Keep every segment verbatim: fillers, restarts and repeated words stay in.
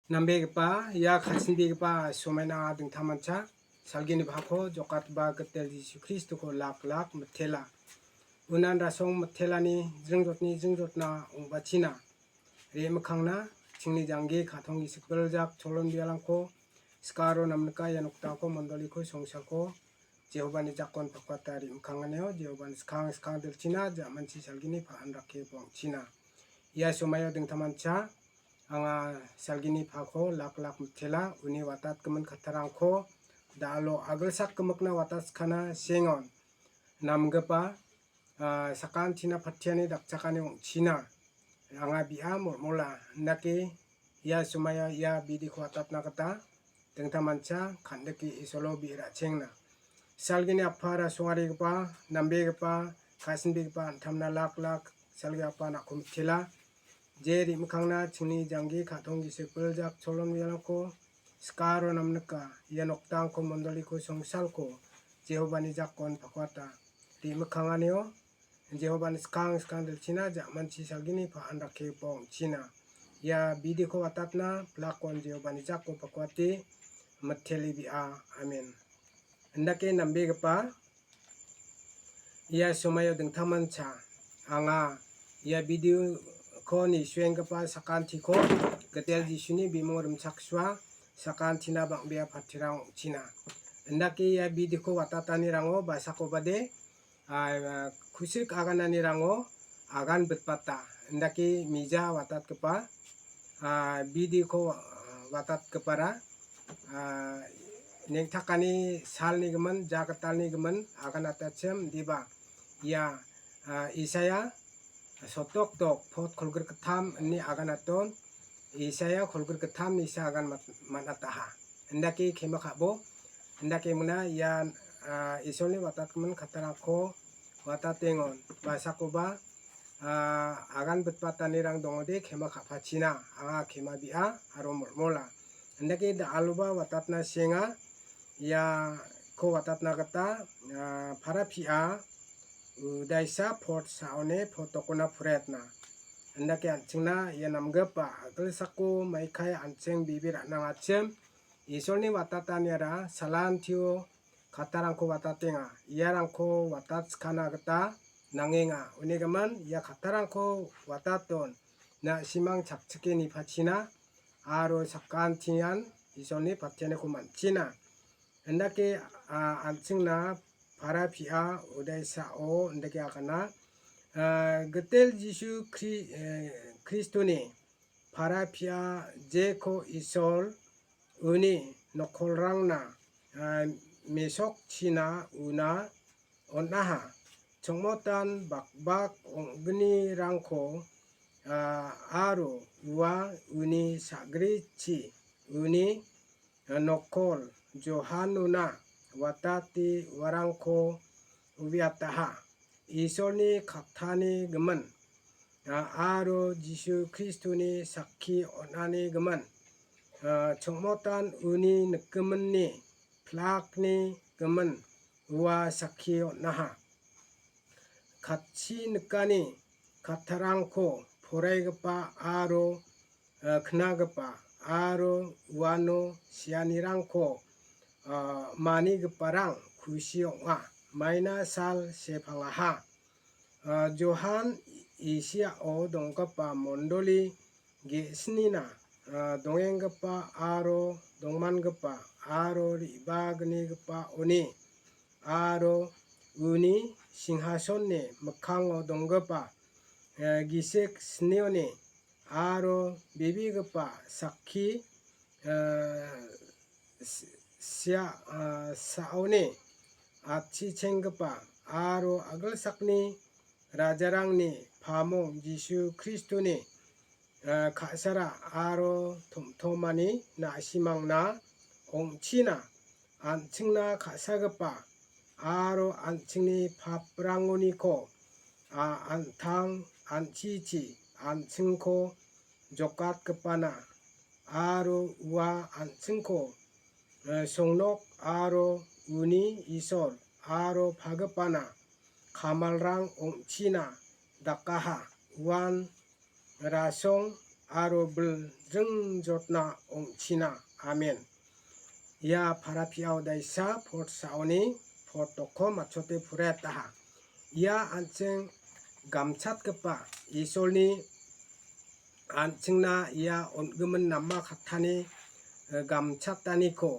Nambegipa, ia ka·sinbegipa somaina dingtangmancha salgini bako jokatba gitel Jisu Kristoko lak lak mitela. Unan rasong mitelani jringjotni jringjotna ong·bachina. Re·mikkangna chingni janggi ka·tong gisik biljak cholon bialangko sikaro namnika ia noktangko mondoliko songsalko Jehovani jakon pakwata re·mikkanganio Jehovani skang skang dilchina ja·manchi salgini pa·an rake bongchina. Ia somaio dingtangmancha anga salgini pako lak lak mitela uni watatgimin kattarangko da·alo agilsak gimikna watatskana sengon namgipa, ah, sakantina patiani dakchakani ong·china. Anga bi·a molmola indake ia somaio ia bidiko watatna gita dingtangmancha kandike Isolo bi·e ra·chengna. Salgini Apa rasongarigipa, nambegipa, ka·sinbegipa antamna lak lak salgi Apa nako mitela. Je re·mikkangna chingni janggi ka·tong gisik biljak cholon bialangko sikaro namnika ia noktangko mondoliko songsalko Jehovani jakon pakwata. Re·mikkanganio Jehovani skang skang dilchina ja·manchi salgini pa·an rakkigipa ong·china. Ia bidiko watatna pilakon Jehovani jako pakwate miteli bi·a. Amen. Indake nambegipa ia somaio dingtangmancha anga ia bidiko nisuenggipa sakantiko gitel Jisuni bimung rimchaksoa sakantina bang·bea patirang ong·china. Indake ia bidiko watatanirango basakobade, ah, kusik agananirango agan bitbata. Indake mija watatgipa, ah, bidiko, ah, watatgipara, ah, neng·takani salni gimin, ja gitalni gimin aganatachim diba. Ia, ah, Isaia sotdok dok pot kolgrikgittam ini aganaton, Isaia kolgrikgittam nisa agan mat-, man·ataha. Indake kema ka·bo, indake mingna ia, ah, Isolni watatgimin kattarangko watatengon, basakoba, ah, agan bitbatanirang dongode kema ka·pachina, anga kema bi·a aro molmola. Indake da·aloba watatna senga, iako watatna gita, ah, para pia, udaisa pot saone pot dokona puretna. Indake an·chingna ia namgipa agilsako maikai an·ching bebe ra·nangachim Isolni watataniara salantio kattarangko watatenga. Iarangko watatskana gita nangenga. Unigimin ia kattarangko wataton na·simang chakchike nipachina aro sakantian Isolni patianiko man·china. Indake, ah, an·chingna para pia udaisao indake agana, ah, gitel Jisu Kri-, eh, Kristoni para pia jeko Isol uni nokolrangna, ah, mesokchina una on·aha. Chongmotan bakbak ong·gnirangko, ah, aro ua uni sagrichi uni nokol Johanona watate uarangko ubiataha. Isolni kattani gimin, a-, aro Jisu Kristoni sakki on·ani gimin, a, chongmotan uni nikgiminni plakni gimin ua sakki on·aha. Katchi nikani kattarangko poraigipa aro, eh, knagipa aro uano sianirangko, ah, manigiparang kusi ong·a. Maina sal sepangaha. Ah, Johan Isiao donggipa mondoli ge·snina, ah, dongenggipa aro dongmangipa aro re·baagnigipa oni aro uni singhasonni mikkango donggipa, eh, gisik snioni aro bibigipa sakki, eh, s-, sia-, ah, saoni atchichenggipa aro agilsakni rajarangni pamong Jisu Kristoni, eh, ka·sara aro tom·tomani na·simangna ong·china an·chingna ka·sagipa aro an·chingni paprangoniko, a, an·tang an·chichi an·chingko jokatgipana aro ua an·chingko, eh, songnok aro uni Isol aro pagipana kamalrang ong·china dakaha. Uan rasong aro biljing jotna ong·china. Amen. Ia parapiao daisa pot saoni pot dokko matchote puretaha. Ia an·ching gamchatgipa Isolni an·chingna ia on·gimin nama kattani, eh, gamchataniko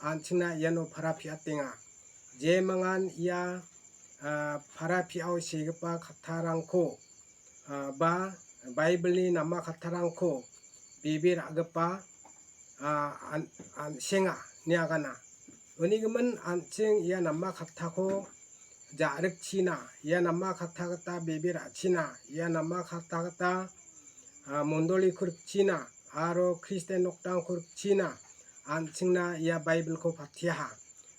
an·chingna iano parapiatenga. Jemangan ia, ah, parapiao segipa kattarangko, ah, ba Baibilni nama kattarangko bebe ra·gipa, ah, an-, an-, senga niagana. Unigimin an·ching ia nama kattako ja·rikchina, ia nama katta gita bebe ra·china, ia nama katta gita, ah, mondoliko rikchina, aro Kristian nokdangko rikchina, an·chingna ia Baibilko patiaha.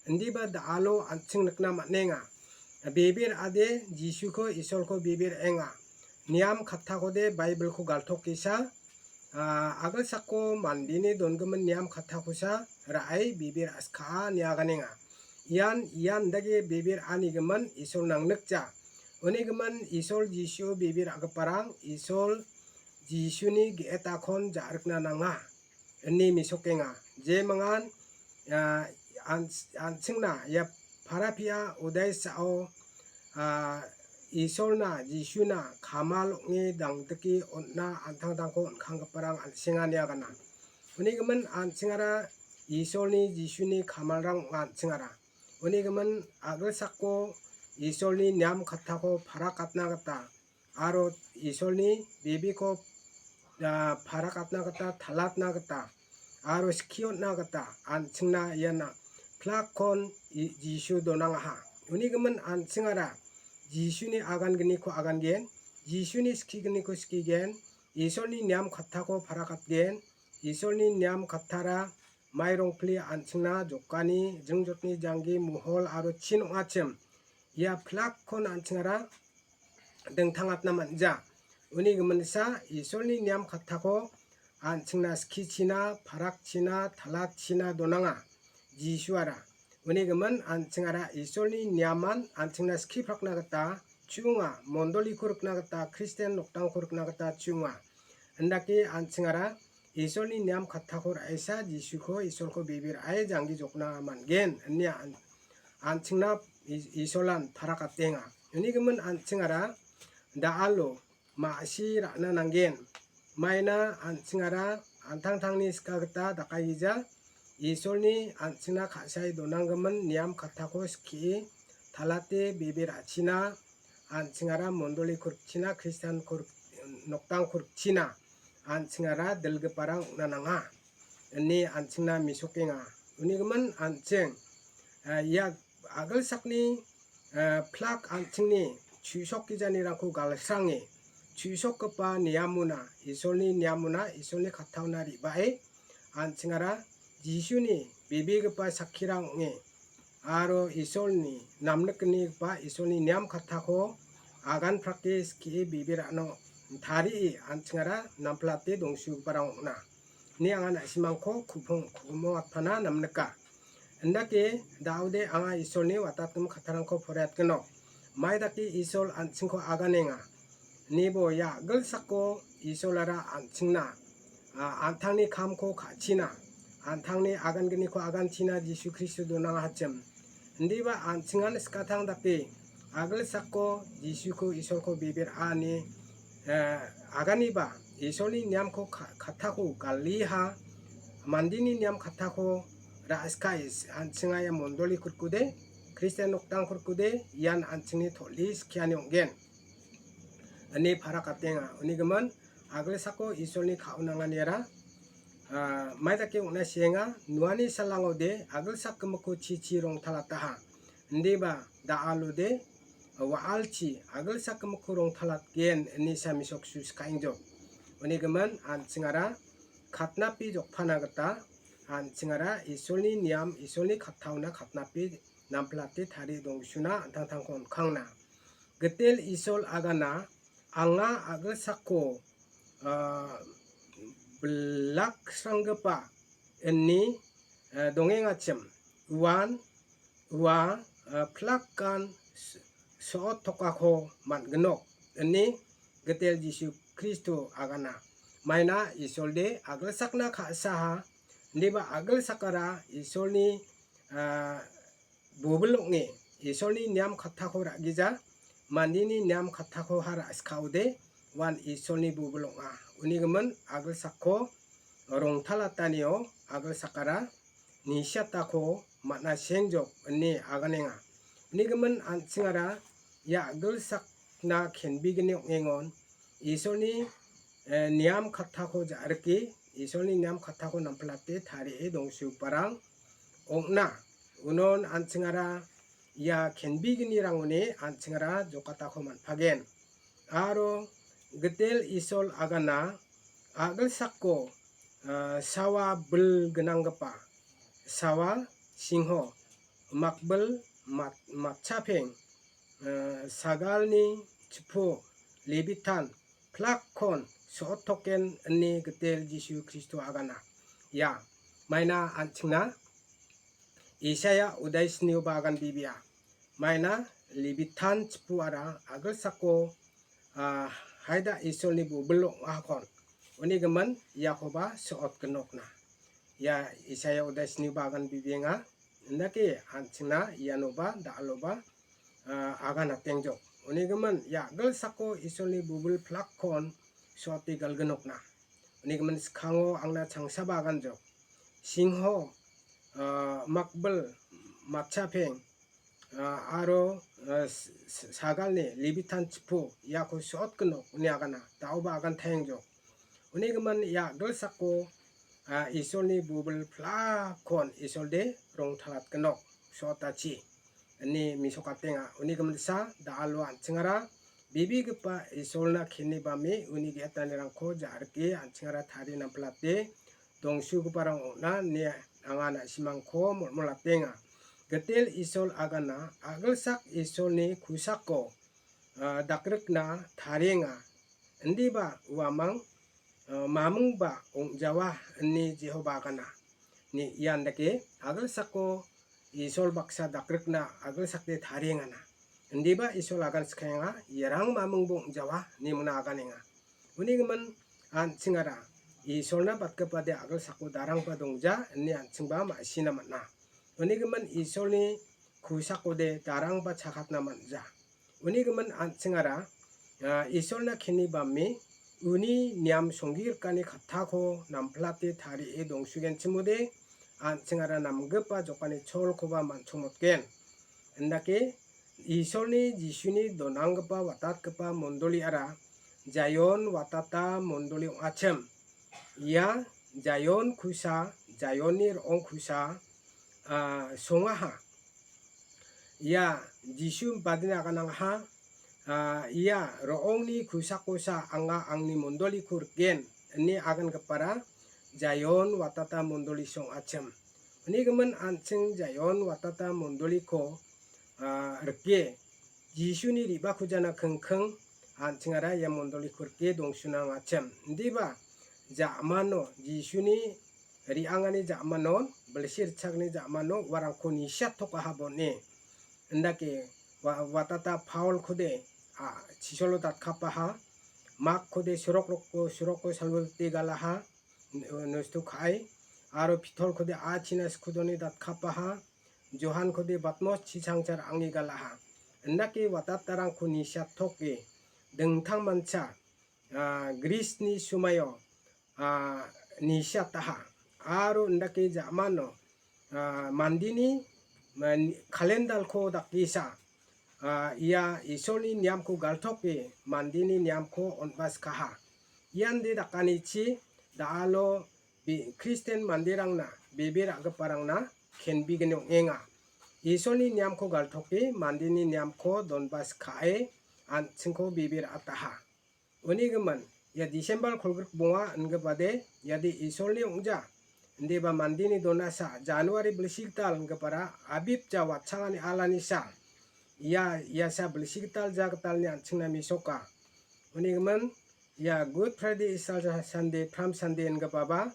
Indiba da·alo an·ching nikna man·enga. Bebe ra·ade Jisuko, Isolko bebe ra·enga. Niam kattakode Baibilko galtokisa, ah, agilsako mandeni dongimin niam kattakosa ra·e bebe ra·skaa niaganenga. Ian, ian dake bebe ra·anigimin Isol nangnikja. Unigimin Isol Jisu bebe ra·giparang Isol Jisuni ge·etakon ja·rikna nanga ine mesokenga. Jemangan, ah, an-, an·chingna ia parapia odaisao, ah, Isolna, Jisuna kamal ong·e dangdike on·na an·tangtangko on·kanggiparang an·senga niagana. Unigimin an·chingara Isolni, Jisuni kamalrang ong·a an·chingara. Unigimin agilsako Isolni niam kattako parakatna gita aro Isolni bebeko, ah, parakatna gita, talatna gita, aro skiotna gita an·chingna iana plakkon I-, Jisu donangaha. Unigimin an·chingara Jisuni agangniko agangen, Jisuni skigniko skigen, Isolni niam kattako parakatgen, Isolni niam kattara mairongpili an·chingna jokani, jingjotni janggi, mohol aro chin ong·achim. Ia plakkon an·chingara dingtangatna man·ja. Uni giminsa Isolni niam kattako an·chingna skichina, parakchina, talatchina donanga Jisuara. Uni gimin an·chingara Isolni niaman an·chingna skiprakna gita chu·onga, mondoliko rikna gita, Kristian nokdangko rikna gita chu·onga. Indake an·chingara Isolni niam kattako ra·esa Jisuko Isolko bebe ra·e janggi jokna man·gen ine an-, an·chingna I-, Isolan parakatenga. Uni gimin an·chingara da·alo ma·si ra·na nanggen. Maina an·chingara an·tangtangni sika gita dakaigija Isolni an·chingna ka·sae donanggimin niam kattako skie talate bebe ra·china an·chingara mondoliko rikchina, Kristian kor-, nokdangko rikchina, an·chingara dilgiparang ong·na nanga ine an·chingna mesokenga. Uni gimin an·ching, eh, ia agilsakni, eh, plak an·chingni chu·sokgijanirangko galsrange chu·sokgipa niamona, Isolni niamona, Isolni kattaona re·bae an·chingara Jisuni bebegipa sakkirang ong·e aro Isolni namnikgnigipa Isolni niam kattako agan prake skie bebe ra·no tarie an·chingara namplate dongsugiparang ong·na. Ni anga na·simangko ku·pong ku·gimo atpana namnika. Indake da·ode anga Isolni watatgimin kattarangko poraiatgino. Mai dake Isol an·chingko aganenga. Nibo ia agilsako Isolara an·chingna, a, an·tangni kamko ka·china, an·tangni agangniko aganchina Jisu Kristo donangachim. Indiba an·chingan skatang dake agilsako Jisuko Isolko bebe ra·ani, eh, aganiba Isolni niamko ka-, kattako galiha, mandeni niam kattako ra·skae an·chinga ia mondoli kurkude, Kristian nokdang kurkude, ian an·chingni tol·e skiani ong·gen. Ine parakatenga. Uni gimin, agilsako Isolni ka·onanganiara, ah, mai dake ong·na sienga, nuani salangode agilsak gimikko chichi rongtalataha. Indiba da·alode wa·alchi agilsak gimikko rongtalatgen ine samisok suskaengjok. Uni gimin, an·chingara katnapi jokpana gita, an·chingara Isolni niam, Isolni kattaona katnapi namplate tarie dongsuna an·tangtangko on·kangna. Gitel Isol agana anga agilsako, ah, bilaksranggipa ine, eh, dongengachim. Uan, ua, eh, plakan s-, so·otokako man·ginok ine Gitel Jisu Kristo agana. Maina Isolde agilsakna ka·saha, indiba agilsakara Isolni, ah, bobil ong·e, Isolni niam kattako ra·gija, mandeni niam kattakoha ra·skaode, uan Isolni bobil ong·a. Unigimin agilsakko rongtalatanio agilsakara nisiatako man·a sengjok ine aganenga. Unigimin an·chingara ia agilsakna kenbegini ong·engon Isolni, eh, niam kattako ja·rike, Isolni niam kattako namplate tarie dongsugiparang ong·na. Unon an·chingara ia kenbeginirangoni an·chingara jokatako man·pagen. Aro gitel Isol agana agilsako, ah, sawa bil gnanggipa, sawa singho, makbil mat-, matchapeng, ah, sagalni chipu, Lebitan, plakkon so·otoken ine gitel Jisu Kristo agana. Ia, maina an·chingna Isaiah udaisnio bagan bibia. Maina Lebitan chipuara agilsako, ah, haida Isolni bobil ong·ahakon. Unigimin iakoba so·otgnokna. Ia Isaiah udaisnio bagan bibienga. Indake an·chingna ianoba da·aloba, ah, agan atengjok. Unigimin ia agilsako Isolni bobil plakkon so·ote galgnokna. Unigimin skango angna changsaba aganjok. Singho, ah, makbil, matchapeng, ah, aro, ah, s-, s-, sagalni Lebitan chipu iako so·otgnok ine agana. Da·oba agan taengjok. Unigimin ia agilsako, ah, Isolni bobil plakkon Isolde rongtalatgnok so·otachi ine mesokatenga. Unigimin sa da·alo an·chingara bibigipa Isolna kenibame uni ge·etanirangko ja·rike an·chingara tarie namplate dongsugiparang ong·na ine anga na·simangko molmolatenga. Gitel Isol agana agilsak Isolni kusako, ah, dakrikna tarienga. Indiba uamang, ah, mamingba ong·jawa ine Jehoba agana. Ni ian dake agilsako Isol baksa dakrikna agilsakde tariengana. Indiba Isol agan skaenga, iarang mamingba ong·jawa ine mingna aganenga. Unigimin an·chingara Isolna batgipade agilsako darangba dongja ine an·chingba ma·sina man·a. Unigimin Isolni kusakode darangba chakatna man·ja. Unigimin an·chingara, ah, Isolna kenibame uni niam songgirikani kattako namplate tarie dongsugenchimode an·chingara namgipa jokani cholkoba man·chongmotgen. Indake Isolni Jisuni donanggipa watatgipa mondoliara Jaion watata mondoli ong·achim. Ia Jaion kusa, Jaionni ro·ong kusa, ah, songaha. Ia Jisu badina aganangaha, ah, ia ro·ongni kusakosa anga angni mondoliko rikgen, ine agangipara Jaion watata mondoli song·achim. Unigimin an·ching Jaion watata mondoliko, ah, rike Jisuni re·bakujana kingking an·chingara ia mondoliko rike dongsuna ong·achim. Indiba ja·mano Jisuni re·angani ja·mano, bilsi ritchakni ja·mano uarangko nisiatokaha bon·e. Indake wa-, watata Paulkode, a, chisolo datkapaha, Makkode surokrokko, suroko salwilti galaha, n-, nosto ka·e, aro Pitolkode achina skudone datkapaha, Johankode Patmos chisangchar ange galaha. Indake watatarangko nisiatoke, dingtangmancha, ah, Grisni sumaio, ah, nisiataha. Aro indake ja·mano, ah, mandeni, man-, kalendalko dakgisa, ah, ia Isolni niamko galtoke mandeni niamko on·baskaha. Iande dakanichi da·alo bi-, Kristian manderangna, bebe ra·giparangna kenbegni ong·enga. Isolni niamko galtoke mandeni niamko donbas ka·e an·chingko bebe ra·ataha. Uni gimin, ia Disembar kolgrik bonga ingipade, iade Isolni ong·ja, indiba mandeni donasa, Januari bilsi gital ingipara, Abib ja watchangani alanisa, ia, iasa bilsi gital ja gitalni an·chingna mesoka. Uni gimin, ia Good Friday, Easter Sunday, Palm Sunday ingipaba,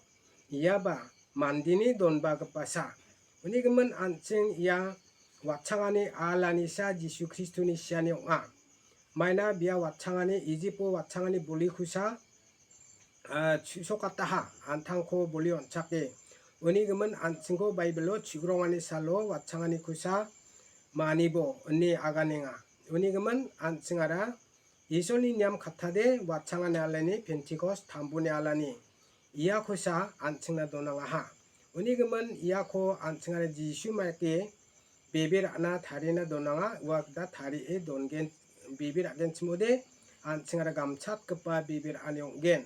iaba mandeni donbagipasa. Uni gimin an·ching ia watchangani alanisa Jisu Kristoni siani ong·a. Maina bia watchangani, Ijipo watchangani bolikosa, ah, chu·sokataha, an·tangko boli on·chake. Uni gimin an·chingko Baibilo chigrongani salo watchangani kusa manibo ine aganenga. Uni gimin an·chingara Isolni niam kattade watchangani alani Pentikos tambuni alani. Ia kusa an·chingna donangaha. Uni gimin iako an·chingara Jisu maike bebe ra·na tarina donanga, ua gita tarie dongen, bebe ra·genchimode an·chingara gamchatgipa bebe ra·ani ong·gen.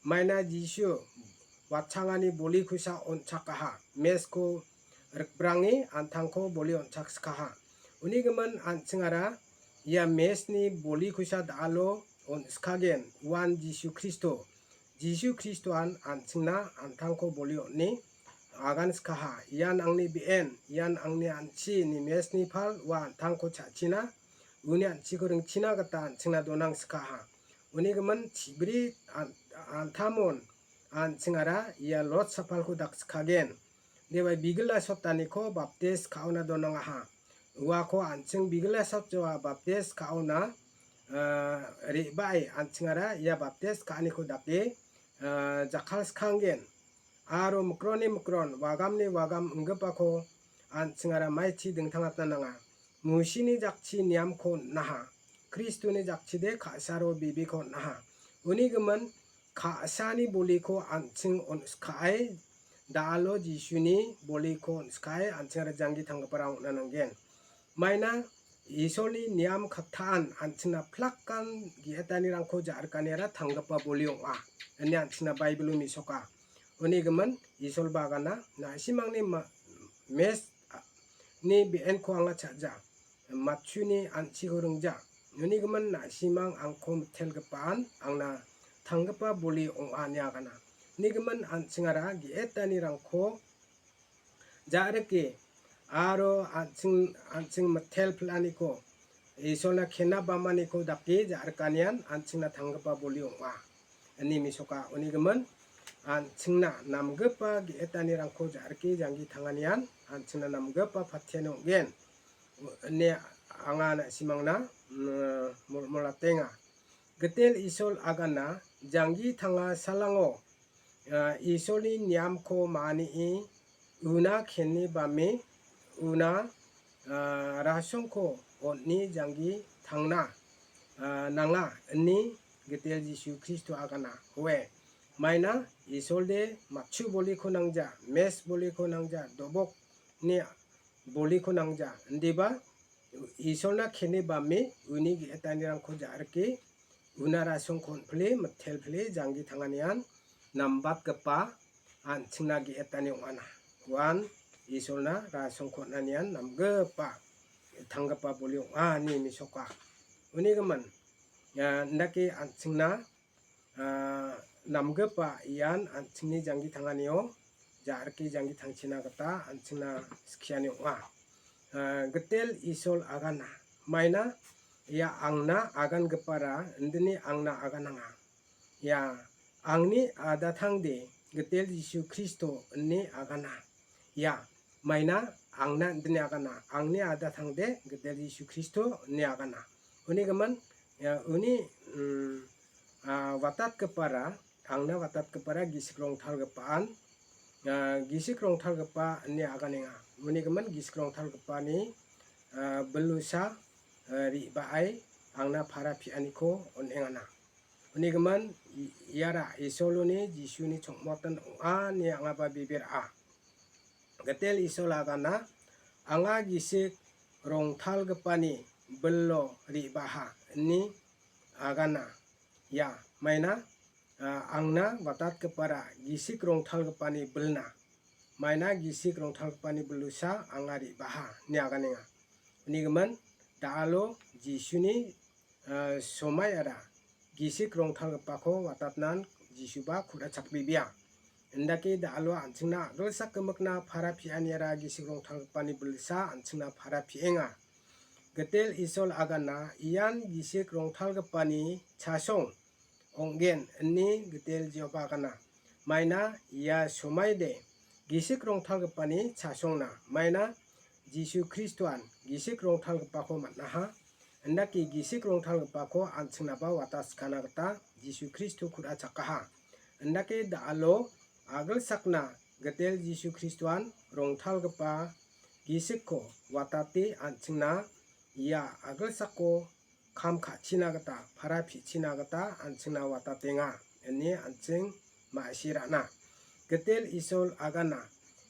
Maina Jisu watchangani boli kusa on·chakaha, mesko rikbrange an·tangko boli on·chakskaha. Uni gimin an·chingara ia mesni boli kusa da·alo on·skagen, uan Jisu Kristo. Jisu Kristoan an·chingna an·tangko boli on·e aganskaha. Ian angni be·en, ian angni an·chi ine mesni pal ua an·tangko cha·china, uni an·chiko ringchina gita an·chingna donangskaha. Uni gimin chibri an-, an·tamon an·chingara ia Lord sapalko dakskagen. Debai bigila sotaniko baptis ka·ona donangaha. Uako an·ching bigila sotjoa baptis ka·ona, ah, re·bae an·chingara ia baptis ka·aniko dake, ah, jakkalskanggen. Aro mikronni mikron, wagamni wagam inggipako an·chingara maichi dingtangatna nanga. Musini jakchi niamko on·aha. Kristoni jakchide ka·saro bibiko on·aha. Uni gimin ka·sani boliko an·ching on·skae, da·alo Jisuni boliko on·skae an·chingara janggi tanggiparang ong·na nanggen. Maina Isolni niam kattaan an·chingna plakan ge·etanirangko ja·rikaniara tanggipa boli ong·a, ine an·chingna Baibilo mesoka. Uni gimin Isol bagana na·simangni ma-, mes-, ni be·enko anga cha·ja. Matchuni an·chiko ringja. Uni gimin na·simang angko mitelgipaan angna tanggipa boli ong·a ine agana. Uni gimin an·chingara ge·etanirangko ja·rike aro an·ching, an·ching mitel pil·aniko Isolna kena bamaniko dake ja·rikanian an·chingna tanggipa boli ong·a. Ine mesoka. Uni gimin an·chingna namgipa ge·etanirangko ja·rike janggi tanganian an·chingna namgipa patiani ong·gen. Ine anga na·simangna, mm, mol-, molatenga. Gitel Isol agana janggi tanga salango, ah, Isolni niamko ma·ani una keni bame una, ah, rasongko on·e janggi tangna, ah, nanga ine Gitel Jisu Kristo agana. Oe, maina Isolde matchu boliko nangja, mes boliko nangja, dobokni boliko nangja. Indiba Isolna keni bame uni ge·etanirangko ja·rike, una rasongko on·pile, mitelpile, janggi tanganian nambatgipa an·chingna ge·etani ong·ana. Uan Isolna rasongko on·anian namgipa, tanggipa boli ong·a ine mesoka. Uni gimin, ah, indake an·chingna ah, namgipa ian an·chingni janggi tanganio ja·rike janggi tangchina gita an·chingna skiani ong·a. Ah, Gitel Isol agana. Maina ia angna agangipara indini angna agananga. Ia angni adatangde Gitel Jisu Kristo ine agana. Ia maina angna indini agana. Angni adatangde Gitel Jisu Kristo ine agana. Uni gimin, ia uni, mm, ah, watatgipara, angna watatgipara gisik rongtalgipaan, ah, gisik rongtalgipa ine aganenga. Uni gimin gisik rongtalgipani, ah, bilusa, ah, re·baai angna para pianiko on·engana. Uni gimin i-, iara Isoloni Jisuni chongmotan ong·a ine angaba bibir a. Gitel Isol agana, anga gisik rongtalgipani bilo re·baha ine agana. Ia, maina, ah, angna watatgipara gisik rongtalgipani bilna. Maina gisik rongtalgipani bilusa anga re·baha ine aganenga. Uni gimin, da·alo Jisuni ah, somaiara gisik rongtalgipako watatnan Jisuba ku·rachakbebea. Indake da·alo an·chingna a·gilsak gimikna para pianiara gisik rongtalgipani bilsa an·chingna para pienga. Gitel Isol agana ian gisik rongtalgipani chasong ong·gen ine Gitel Jehovah agana. Maina ia somaide gisik rongtalgipani chasongna. Maina Jisu Kristoan gisik rongtalgipako man·aha. Indake gisik rongtalgipako an·chingnaba wataskana gita Jisu Kristo ku·rachakaha. Indake da·alo agilsakna Gitel Jisu Kristoan rongtalgipa gisikko watate an·chingna ia agilsako kam ka·china gita, para pichina gita an·chingna watatenga, ine an·ching ma·sirana. Gitel Isol agana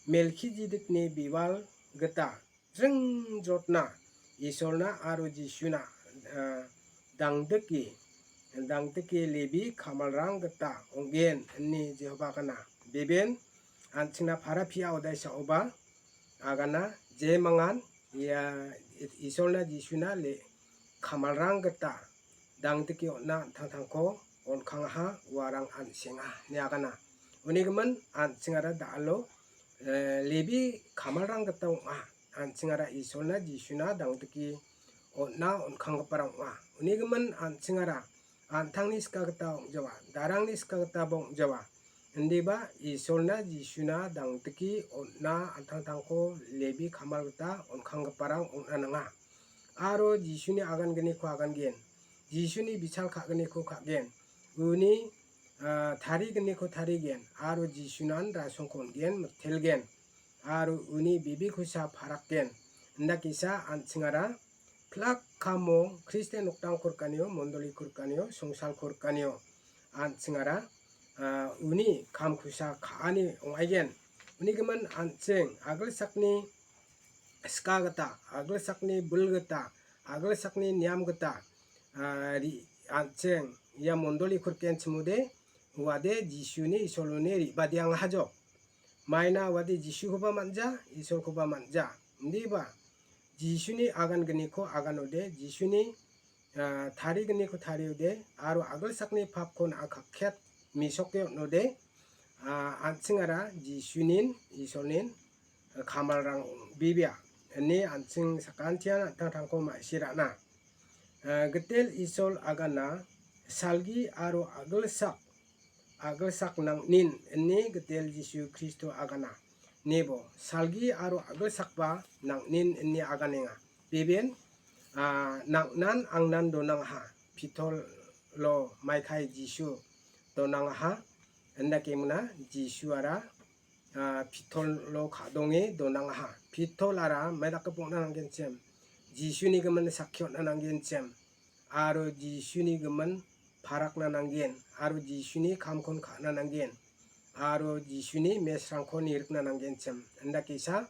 Melkijidikni biwal gita jringjotna Isolna aro Jisuna, ah, dangdike, dangdike Lebi kamalrang gita ong·gen, ine Jehovah agana. Beben an·chingna para pia odaisa oba agana jemangan ia Isolna Jisuna le kamalrang gita dangdike on·na an·tangtangko on·kangaha uarang an·senga ine agana. Unigimin an·chingara da·alo, eh, Lebi kamalrang gita ong·a. An·chingara Isolna Jisuna dangdike on·na on·kanggiparang ong·a. Unigimin an·chingara an·tangni sika gita ong·jawa, darangni sika gitaba ong·jawa. Indiba Isolna Jisuna dangdike on·na an·tangtangko Lebi kamal gita on·kanggiparang ong·na nanga. Aro Jisuni agangniko agangen, Jisuni bichal ka·gniko ka·gen, uni, ah, tarigniko tarigen, aro Jisunan rasongko on·gen, mitelgen, aro uni bibikosa parakgen. Indakisa an·chingara plak kamo Kristian nokdangko rikanio, mondoliko rikanio, songsalko rikanio an·chingara, ah, uni kamkosa ka·ani ong·aigen. Unigimin an·ching agilsakni sika gita, agilsakni bil gita, agilsakni niam gita, ah, ri-, an·ching ia mondoliko rikenchimode, uade Jisuni Isoloni re·badeangaha jok. Maina uade Jisukoba man·ja, Isolkoba man·ja. Indiba Jisuni agangniko aganode, Jisuni, ah, tarigniko tariode, aro agilsakni papko na·a kakket mesoke on·ode, ah, an·chingara Jisunin, Isolnin, ah, kamalrang bibia ine an·ching sakantian an·tangtangko ma·sirana. Ah, Gitel Isol agana salgi aro agilsak, agilsak nang·nin ine Gitel Jisu Kristo agana. Nebo salgi aro agilsakba nang·nin ine aganenga. Beben, ah, nang·nan angnan donangaha. Pitolo maikai Jisu donangaha. Indakemuna Jisuara, ah, pitolo ka·donge donangaha. Pitolara maidake bongna nanggenchim. Jisuni gimin sakki on·na nanggenchim. Aro Jisuni gimin parakna nanggen. Aro Jisuni kamkon ka·na nanggen. Aro Jisuni mesrangko nirikna nanggenchim. Indakisa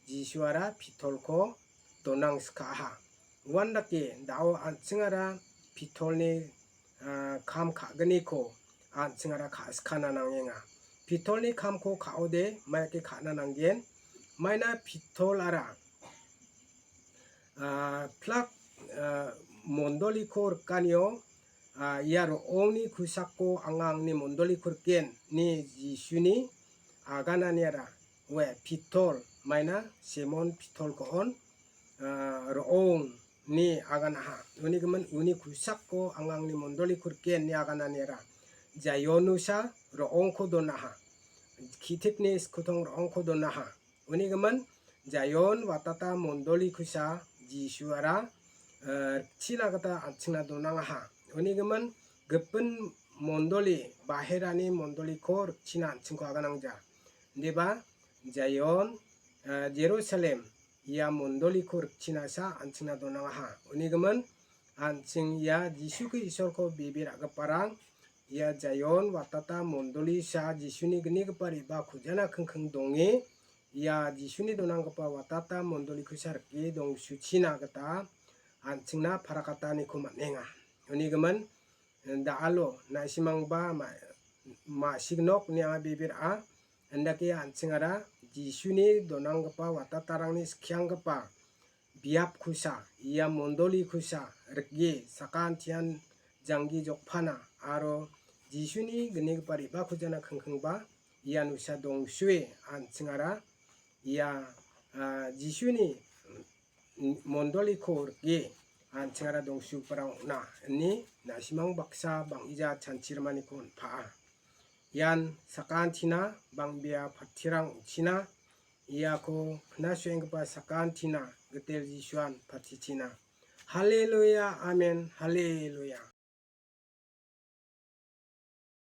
Jisuara pitolko donangskaaha. Uandake da·o an·chingara pitolni, ah, kam ka·gniko an·chingara ka·sikana nangenga. Pitolni kamko ka·ode maike ka·na nanggen. Maina pitolara, ah, plak, ah, mondoliko rikanio, ah, ia ro·ongni kosako anga angni mondoliko riken, ine Jisuni agananiara, ue, pitol, maina Simon pitolko on, ah, ro·ong ine aganaha. Uni gimin uni kosako anga angni mondoliko riken ine agananiara. Jaionusa ro·ongko donaha. Ki·tikni skotong ro·ongko donaha. Uni gimin Jaion watata mondolikosa Jisuara, eh, rikchina gita an·chingna donangaha. Uni gimin gipin mondoli, baherani mondoliko rikchina an·chingko aganangja. Indiba Jaion, eh, Jerusalem, ia mondoliko rikchinasa an·chingna donangaha. Uni gimin an·ching ia Jisuko Isolko bebe ra·giparang, ia Jaion watata mondolisa Jisuni gnigipa re·baa kujana kingking donge, ia Jisuni donanggipa watata mondolikosa rike dongsuchina gita an·chingna parakataniko man·enga. Uni gimin, da·alo, na·simangba ma-, ma·sik nok ine anga bebe ra·a. Indake an·chingara Jisuni donanggipa watatarangni skianggipa biapkosa, ia mondolikosa rike sakantian janggi jokpana aro Jisuni gnigipa re·baakujana kingkingba ianosa dongsue an·chingara ia, ah, Jisuni mondoliko rike an·chingara dongsugiparang ong·na ine na·simang baksa bang·gija chanchirimaniko on·paa. Ian sakantina bang·bea pattirang ong·china, iako pina su·enggipa sakantina Gitel Jisuan patichina. Haleluya, amen, haleluya.